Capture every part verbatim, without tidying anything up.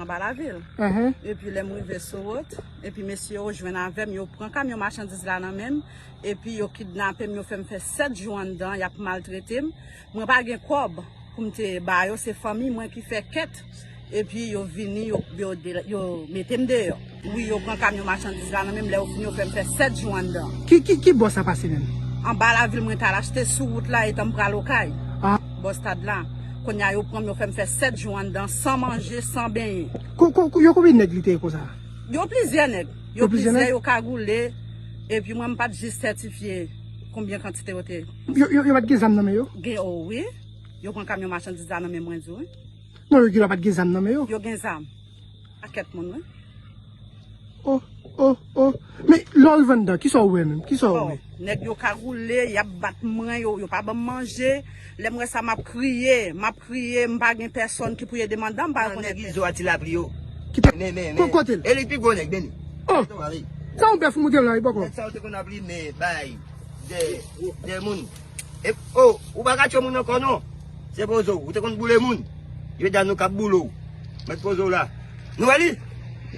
Anba lavil. Epi lè m rive sou wout, epi mesye yo jwenn avè m, yo pran kamyon machandiz la nan men m, epi yo kidnape m, yo fè m fè sèt jou anndan, y ap maltrete m. Mwen pa gen kòb pou m te ba yo, se fanmi mwen ki fè kèt, epi yo vini, yo, yo, de- yo mete m deyò. Wi, yo pran kamyon machandiz la nan men m, lè yo fini, yo fè m fè sèt jou anndan. Ki, ki, ki bò sa pase menm? Anba lavil mwen t al achte sou wout la, etan m pral Okay. Bò stad la. Kounye a, yo pran m, yo fè m fè sèt jou anndan, san manje, san benyen. Ko- ko- ko- yo konbyen nèg li te ye konsa? Yo plizyè nèg. Yo plizyè, yo kagoule. Epi mwen, m pa t jis sètifye konbyen kantite yo te ye. Yo, yo, yo pa t gen zam nan men yo? Gen, o wi. Yo pran kamyon machandiz la nan men mwen, di wi. Non, yo gen dwa pa t gen zam nan men yo. Yo gen zam. Pakèt moun, wi. Oh, oh, oh. Men lè w rive anndan, kisa w wè menm? Kisa w wè? Nèg yo kagoule, y ap bat mwen, yo, yo pa ban m manje. Lè m wè sa, m ap kriye, m ap kriye, m pa gen pèsòn ki pou ede m anndan, m pa konnen. Nèg Izo a ti lapli yo. Ki te men, men, men. Kote l? E li pi gwo nèg, Beni. Oh! Sa yon bèf ou montre m la, wi, bòkò. Nèg sa yo te konn ap limen, bay, de, de moun. E, oh, ou pa ka tchwe moun ankò non. Se poze w. Ou te konn boule moun. Jodi a nou k ap boule w. Mèt poze w la. Nou wè li?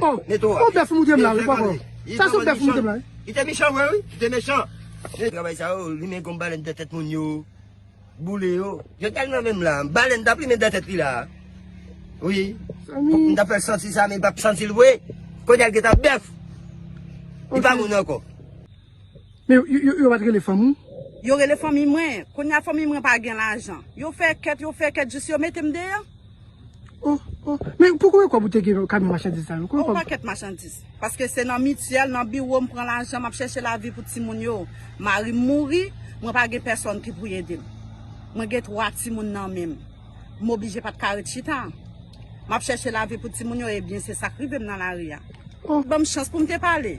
Oh, oh, bèf ou montre m la, wi, bòkò. Sa se bèf ou montre m la, wi. Li te mechan, vre, wi. Li te mechan. Travay sa yo, limen gonm balèn nan tèt moun yo. Boule yo. Jodi a li nan men m la. Balèn t ap limen nan tèt li la. Wi. M t ap fè l santi sa, men li p ap santi l vre. Kounye a l gentan bèf. Li pa moun ankò. Men yo, yo, yo, yo pa t rele fanmi w? Yo rele fanmi mwen. Kounye a fanmi mwen pa gen lajan. Yo fè kèt, yo fè kèt, jis yo mete m deyò. Oh, oh. Men pou konbyen kòb ou te gen kamyon machandiz sa yo? Konbyen kòb? Yon pakèt machandiz. Paske se nan mityèl, nan biwo, m pran lajan, m ap chèche lavi pou timoun yo. Mari m mouri, mwen pa gen pèsòn ki pou ede m. Mwen gen twa timoun nan men m. M oblije pa t ka ret chita. M ap chèche lavi pou timoun yo, ebyen, se sa k rive m nan lari a. Oh. Ban m chans pou m te pale.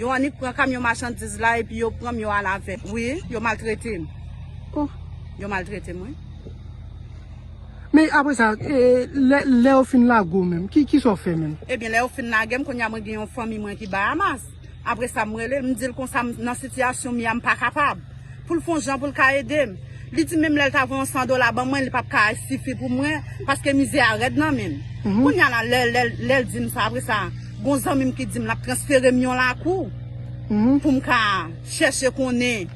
Yo annik pran kamyon machandiz la epi yo pran m, yo al avè m. Wi, yo maltrete m. Oh. Yo maltrete m, wi. Men apre sa, e, lè, lè yo fin lage w menm, ki, kisa w fè menm? Ebyen, lè yo fin lage m, kounye a mwen gen yon fanmi mwen ki Bahamas. Apre sa, m rele l, m di l konsa, m nan sitiyasyon m ye a, m pa kapab. Pou l fè yon jan pou l ka ede m. Li di menm lè l ta voye yon san dola ban mwen, li p ap ka sifi pou mwen, paske mizè a rèd nan men m. Kounye a la, lè, lè, lè l di m sa, apre sa, gon zanmi m ki di m l ap transfere m yon lakou pou m ka chèche konnen.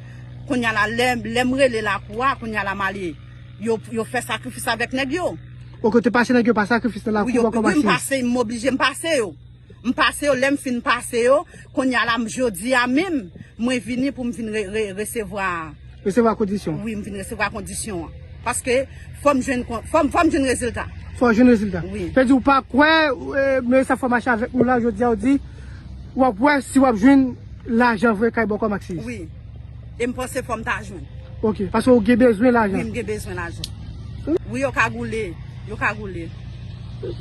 Kounye a la, lè, lè m rele lakou a, kounye a la, m ale, yo, yo fè sakrifis avèk nèg yo. Ou kote pase nèg yo pa sakrifis nan lakou, wi, yo, wi, m pase, m oblije m pase yo. M pase yo, lè m fin pase yo, kounye a la, m, jodi a menm, mwen vini pou m vin re, re, resevwa. Resevwa kondisyon? Wi, m vin resevwa kondisyon an. Paske fò m jwenn kon, fò m, fò m jwenn rezilta. Fò w jwenn rezilta? Wi. Sa di ou pa kwè, e, men sa fò mache avèk nou la, jodi a ou di, w ap wè si w ap jwenn lajan vre kay bòkò Maxis. Wi. E m panse fò m ta jwenn. Ok, paske ou gen bezwen lajan. Wi, m gen bezwen lajan. Wi, yo kagoule. Yo kagoule.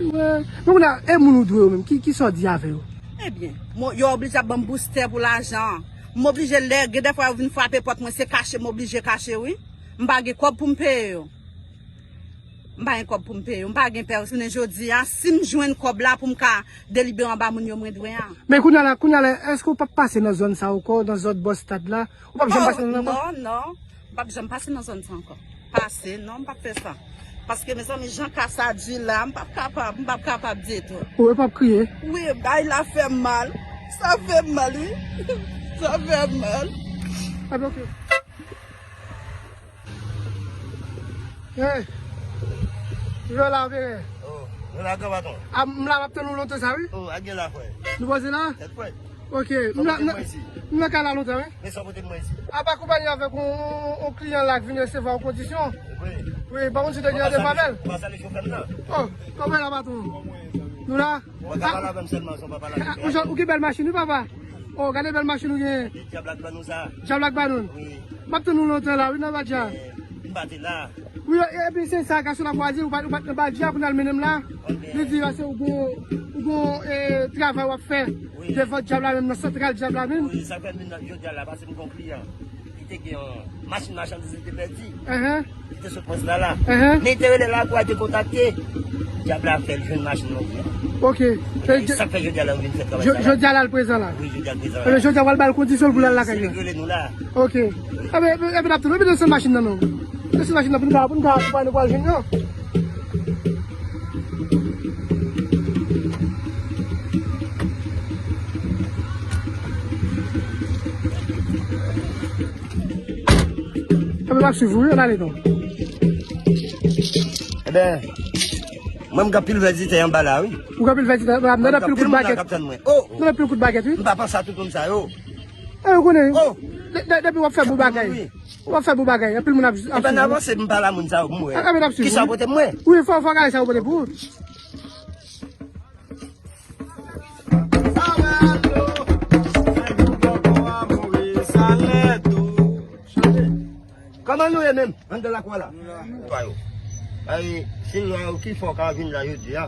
Men kounye a, e moun ou dwe yo menm, ki, kisa w di avè yo? Ebyen, mo- yo oblije ap ban m boustè pou lajan an. M oblije lè, gen dèfwa yo vin frape pòt mwen, se kache m oblije kache, wi. M pa gen kòb pou m peye yo. M pa gen kòb pou m peye yo. M pa gen pèsonèl jodi a. Si m jwenn kòb la pou m ka delibere anba moun yo mwen dwe a. Men kounye a la, kounye a la, èske w p ap pase nan zòn sa ankò, nan zòn bò stad la? Ou p ap janm pase nan nan? Non, non. M p ap janm pase nan zòn sa ankò. Pase, non, m p ap fè sa. Paske, mezanmi, jan ka sa di la, m p ap kapab, m p ap kapab ditou. Ou p ap kriye? Wi, bagay la fè m mal. Sa fè m mal, wi. Sa fè m mal. Enben, ok. Hey. Yo la, bebe. Oh, nou la, gran patwon. A, m la, m ap tann ou lontan sa, wi. Oh, a gen la, frè. Nou poze la? Tèt frè. Ok, m la, m la, m la ka la lontan, wi. Men sa w pote mwen isi? Ap akonpaye avèk yon, yon, yon kliyan la k vin resevwa yon kondisyon. Wi. Wi, pa konn si te gen yon defa avè l. Mwen pa salye chofè m nan. Oh, kòman la, patwon? Nou la? Mwen ka pale avè m sèlman, san pa pale avè m. Ou gen bèl machin, wi, papa. Oh, gade bèl machin ou gen. Dyab la k ban nou sa. Dyab la k ban nou. Wi. M ap tann ou lontan la, wi, nan Badja. Eh, m pa te la. Wi, e, epi se sa, gason la kwaze, ou pa, ou pa t nan Badja pou n al mennen m la. Ok. Li di, pase ou gon, ou gon, e, travay w ap fè devan dyab la menm, nan santral dyab la menm. Wi, sa fè m vin nan jodi a la, pase m gon kliyan ki te gen yon machin machandiz li te pèdi. Li te sou pòs la la. Men li te rele lakou a, te kontakte. Dyab la fè l jwenn machin nan. Ok. E sa k fè jodi a la, ou vin fè travay sa la. Jodi a la, l prezan la. Wi, jodi a l prezan la. Ebyen, jodi a, w al ba l kondisyon l pou l al lakay li. Se li k rele nou la. Ok. Ebyen, ebyen, ebyen, n ap tann. Ebyen, desann machin nan, non. Desann machin nan, pou nou ka, pou nou ka, pou nou ka jwenn, non. Mwen ap swiv ou, wi, ann ale non. Enben, mwen m gen anpil vèditè anba la, wi. Ou gen anpil vèditè anba la, m tande anpil kout bagèt. M tande anpil kout bagèt, wi. M pa panse a tout moun sa yo. E, ou konnen, depi w ap fè bon bagay. W ap fè bon bagay, anpil moun ap swiv ou. Enben, avanse, m pale a moun sa yo pou m wè. Kisa w pote pou mwen? Wi, fò, fò gade sa yo pote pou ou. Kòman nou ye menm? Anndan lakou a la. Pa yo. Ay, se lwa yo ki fè w ka vin la jodi a.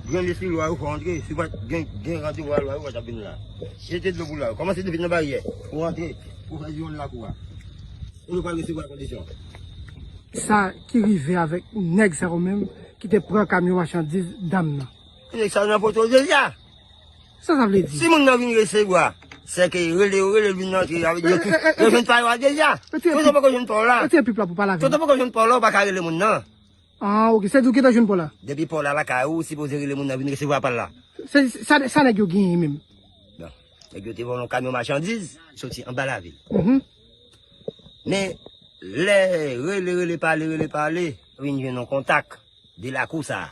Grenn lespri lwa yo fè w antre. Si w pa t gen, gen randevou a lwa yo, w pa t ap vin la. Jete dlo pou lwa yo. Kòmanse depi nan baryè. Ou antre. Ou fè zòn lakou a. Ou nou pral resevwa kondisyon. Sa ki rive avèk nèg sa yo menm ki te pran kamyon machandiz dam nan? Nèg sa yo nan poto deja. Sa sa vle di? Si moun nan vin resevwa, sèke rele yo, rele l vin antre, avèk yo tout, yo jwenn pa yo a deja. Yo te poko jwenn pa w la. Yo te pip la pou pale avè m. Yo te poko jwenn pa w la, ou pa ka rele moun nan. Ah, ok. Se di w gentan jwenn pa w la. Depi pa w la lakay ou, ou sipoze rele moun nan vin resevwa pa l la. Se sa, sa nèg yo genyen menm. Bon, nèg yo te vòlè yon kamyon machandiz, soti anba lavil. Mhm. Men, lè rele, rele, pale, rele, pale, vin jwenn yon kontak de lakou sa a.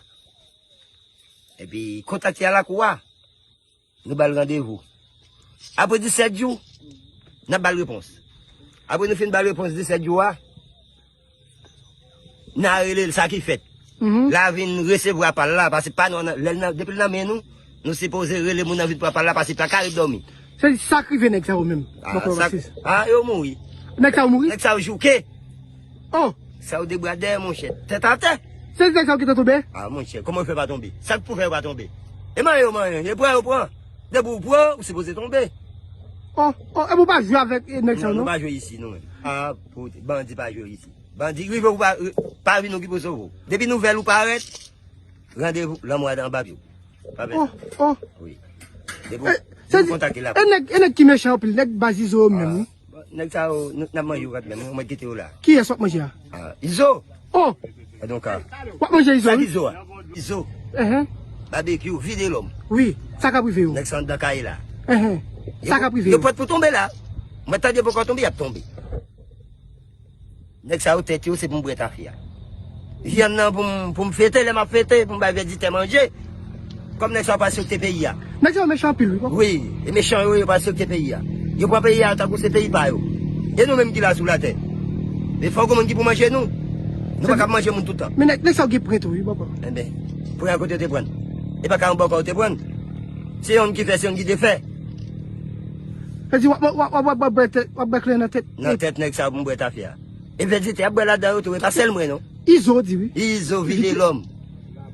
Epi, kontakte a lakou a, nou ba l randevou. Apre disèt jou, n ap ba l repons. Apre nou fin ba l repons disèt jou a, n a rele l, sa ki fèt. Mhm. L a vin resevwa pa l la, paske pa nou, lè l nan, depi l nan men nou, nou sipoze rele moun nan vin pran pa l la, paske li pa ka ret dòmi. Se sa k rive nèg sa yo menm. Ah, sa, ah, yo mouri. Nèg sa yo mouri? Nèg sa yo jouke. Oh! Sa yo de bra dèyè, monchè. Tèt atè. Se nèg sa yo ki te tonbe? Ah, monchè, kòman yo fè pa tonbe? Sa k pou fè yo pa tonbe? E manyen yo manyen, e pran yo pran. Depi w pran, ou sipoze tonbe. Oh, oh, epi w pa jwe avèk, eh, nèg sa yo, non? Non, nou pa jwe isi, nou menm. Ah, pou, bandi pa jwe isi. Bandi rive ou pa, pa vin ou ki pou sove w. Depi nouvèl ou parèt, randevou, lanmò a anba pye w. Pa pè. Oh, oh. Wi. Depi ou kontakte la. E nèg, e nèg ki mechan anpil, nèg baz Izo yo menm, wi. Nèg sa yo, n ap manje yo kanmenm, mwen kite yo la. Kiyès w ap manje a? Ah, Izo. Oh! Donk, ah. W ap manje Izo, wi? Izo a? Izo. Ehe. Babekyou, vide lòm. Wi, sa k ap rive yo? Nèg sa anndan kay la. Ehe. Sa k ap rive yo? Yo prèt pou tonbe la. Mwen tande poko tonbe, y ap tonbe. Nèg sa yo tèt yo, se pou m bwè tafya. Vyann nan pou m, pou m fete, lè m ap fete, pou m bay vèditè manje. Kòm nèg sa yo pa respekte peyi a. Nèg sa yo mechan anpil, wi, papa. Wi, e mechan yo, yo pa respekte peyi a. Yo pran peyi a tankou se peyi pa yo. E nou menm ki la sou latè. E fò gen moun ki pou manje nou. Nou pa kab manje moun tout tan. Men nèg, nèg sa yo gen pwen tou, wi, papa. Enben, pwen a kote yo te pran l? E pa ka yon bòkò yo te pran l? Se yonn ki fè, se yonn ki te fè. Sa di w ap, w ap, w ap, w ap, w ap bwè tèt, w ap bwè kleren nan tèt. Nan tèt nèg sa yo pou m bwè tafya. E vèditè ap bwè ladan yo tou, e pa sèl mwen non. Izo di wi. Izo vide lòm.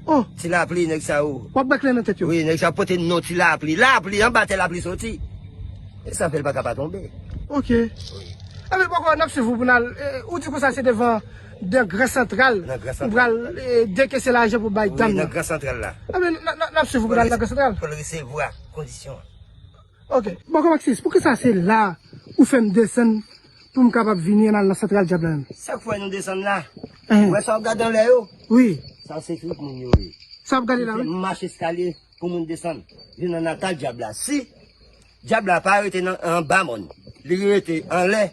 Oh. Ti lapli nèg sa yo. W ap bwè kleren nan tèt yo. Wi, nèg sa yo pote non ti lapli. Lapli, anba tè lapli soti. E sa fè l pa ka pa tonbe. Ok. Wi. Ebyen, poko, n ap swiv ou pou n al, eh, ou di konsa se devan nan Gran Santral. Nan Gran Santral. Ou pral, eh, dekese lajan pou bay dam nan. Wi, nan Gran Santral la. Ebyen, n, n, n ap swiv ou pou n al nan Gran Santral. Pou l resevwa kondisyon an. Ok. Poko Maxis, poukisa se la ou fè m desann pou m kapab vini ann al nan Santral Dyab la menm? Sa k fè nou desann la? Enhen. Ou wè sa w ap gade anlè yo? Wi. Sa se trik moun yo ye. Sa w ap gade la, wi. M mache eskalye pou moun desann. Vin nan natal dyab la. Si dyab la pa rete nan, anba mòn, li rete anlè,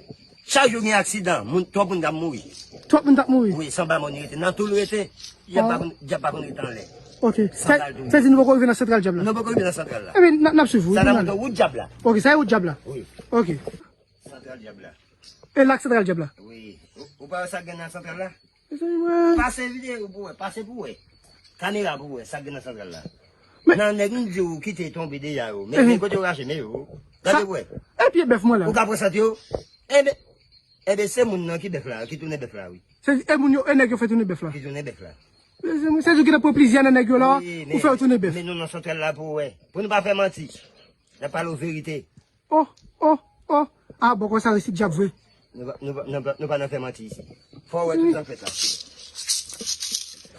chak jou gen aksidan, moun, twòp moun t ap mouri. Twòp moun t ap mouri? Wi, se anba mòn li rete. Nan tou l rete, dyab pa konn, dyab pa konn rete anlè. Ok. Sa, sa di nou poko rive nan santral dyab la? Nou poko rive nan santral la. Ebyen, n, n ap swiv ou. Sa nan wout dyab la. Ok, sa e wout dyab la? Wi. Ok. Santral dyab la. E la k santral dyab la? Wi. Ou, ou pa wè sa k gen nan santral la? Mezanmi, mwen. Pase videyo pou wè, pase pou wè. Kamera pou wè sa k gen nan santral la. Men nan nèg m di w ki te tonbe deja yo. Men, men kote yo rache men yo. Gade pou wè. E pye bèf mwen la. Ou ka pran sant yo. Enben, enben se moun nan ki bèf la, ki tounen bèf la, wi. Se, e moun yo, e nèg yo fè tounen bèf la. Ki tounen bèf la. Mezanmi, se di w ki te pran plizyè nan nèg yo la, ou fè yo tounen bèf. Men nou nan santral la pou wè. Pou nou pa fè manti. N ap pale w verite. Oh, oh, oh. Ah, bòkò sa resi dyab vre. Nou pa, nou pa, nou pa, nou pa nan fè manti isi. Fò w wè tout sa k fèt la.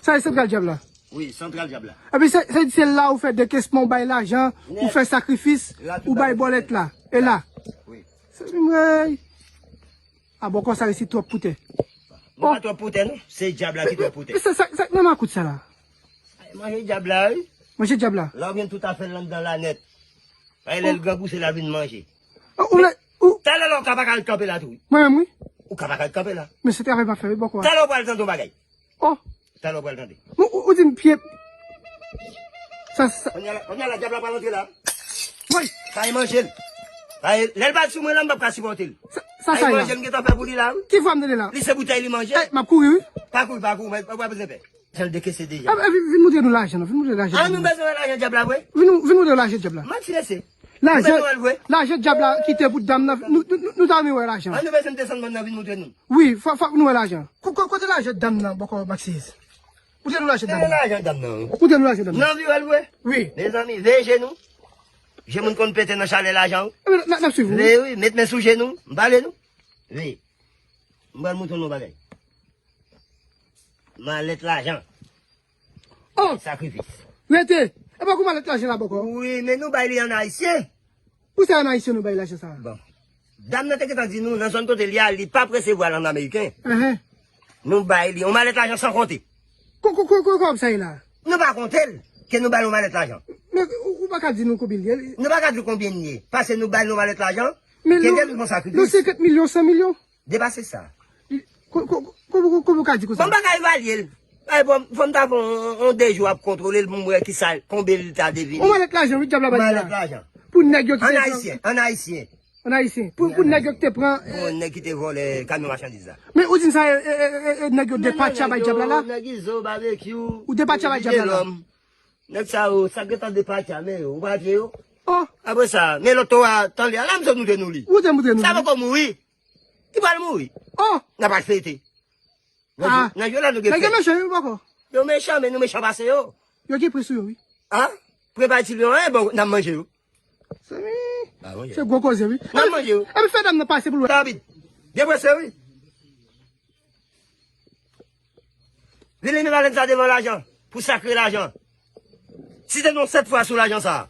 Sa e santral dyab la? Wi, santral dyab la. Epi se, se, se la ou fè dekesman, ou bay lajan, ou fè sakrifis, ou bay bòlèt la. E la. Wi. Se vre. Ah, bòkò sa resi twòp pou tè. Nou pa twòp pou tè, non. Se dyab la ki twòp pou tè. Sa, sa, sa, nan makout sa la. Manje dyab la, wi. Manje dyab la. La w gen tout afè l anndan la nèt. Paske lè l grangou, se la vin manje. Ou vle, ou... Talè la w ka pa ka ret kanpe la tou, wi. Mwen menm, wi. Ou ka pa kanpe la. Men se travay m ap fè, wi, bòkò a. Talè w pral tande yon bagay. Oh! Talè w pral tande. Ou, ou, ou di m pye. Sa, sa. Kounye a la, kounye a la, dyab la pral antre la. Woy! Sa e manje l. Sa e, lè l bat sou mwen la, m p ap ka sipòte l. Sa, sa, sa e la. Manje m gentan fè pou li la, wi. Ki vwa m tande la? Li se boutèy li manje. Ey, m ap kouri, wi. Pa kouri, pa kouri, mwen, mwen pa bezwen pè. Jan l dekese deja. Ey, ey, vin, vin moutre nou lajan, non. Vin moutre lajan. Ah, nou bezwen wè lajan dyab la, vre? Vin, vin moutre lajan dyab la. Manti mesye. Lajan, nou bezwen wè l, vre? Lajan dyab la kite pou dam nan, nou, nou, nou, nou ta renmen wè lajan. Ah, nou bezwen desann bann nan vin moutre nou. Wi, fò, fò nou wè lajan. Ko-, ko-, kote lajan dam nan, bòkò Maxis? Kote nou lajan dam nan? Lajan dam nan, wi. Kote nou lajan dam nan? Nan vi wè l, vre? Wi. Mezanmi, veye je nou. Je moun konn pete nan chalè lajan, wi. Ebyen, n, n ap swiv ou. Veye, wi, met men sou je nou. M pale nou. Veye. M pral moutre nou yon bagay. Malèt lajan. Oh! Sakrifis. Rete! E pa kou malèt lajan la bòkò? Wi, men nou bay li an ayisyen. Pou sa an ayisyen nou bay lajan sa? Bon. Dam nan te gentan di nou, nan zòn kote li a, li p ap resevwa l an ameriken. Enhen. Nou bay li yon malèt lajan san konte. Ko-, ko-, ko-, ko-, kòb sa ye la? Nou pa konte l, ke nou ba l yon malèt lajan. Men ou, ou pa ka di nou konbyen l ye? Nou pa ka di w konbyen l ye. Paske nou ba l yon malèt lajan, men ke nou, gen nou fè sakrifis. Nou senkant milyon, san milyon? Depase sa. Ko-, ko-, ko-, ko-, kòman ou ka di konsa? Bon, m pa ka evalye l. Ay, bon, fò m ta fè yon, yon de jou ap kontwole l pou m wè kisa, konbyen li ta devini. Yon malèt lajan, wi, dyab la ba li la. Malèt lajan. Pou nèg yo ki te pran. An ayisyen, an ayisyen. An ayisyen. Pou, pou nèg yo ki te pran, eh, bon, nèg ki te vòlè kamyon machandiz la. Men ou di m sa, eh, eh, eh, eh, nèg yo depatcha bay dyab la la? Nèg Izo, Babekyou, ou depatcha bay dyab la la? Nèg sa yo, sa gentan depatcha, men yo, ou pa vye yo? Oh. Apre sa, men lòt to a, tande, ala m sot moutre nou li. Ou te moutre nou li. Sa poko mouri. Li pral mouri. Oh. N a pral fete. Nan jou, nan jou la nou gen fèt. Nèg yo mechan, wi, bòkò. Yo mechan, men nou mechan pase yo. Yo gen pri sou yo, wi. A? Preparatif yo, en, bon, n ap manje yo. Zanmi, se gwo koze, wi. N ap manje yo. Epi fè dam nan pase pou l wè. Tabit. Byen prese, wi. Vin li men balèn sa devan lajan. Pou sakre lajan. Site non sèt fwa sou lajan sa.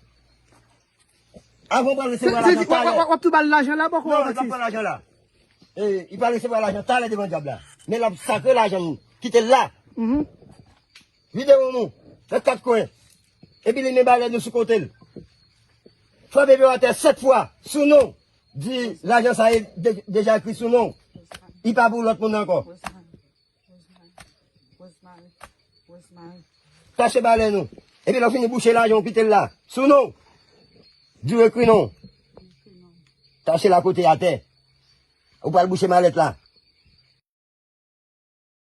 Avan w pral resevwa lajan talè. W ap tou ba l lajan la, bòkò Maxis? Non, l ap pran lajan la. E, li pral resevwa lajan talè devan dyab la. Men l ap sakre lajan nou. Kite l la. Mhm. Videwo nou. Nan kat kwen. Epi li men balèn nou sou kote l. Frape yo atè sèt fwa. Sou non. Di lajan sa e de-, deja ekri sou non. Li pa pou lòt moun ankò. Tache balèn ou. Epi lè w fini bouche lajan ou kite l la. Sou non. Di w ekri non. Tache l akote atè. Ou pral bouche malèt la.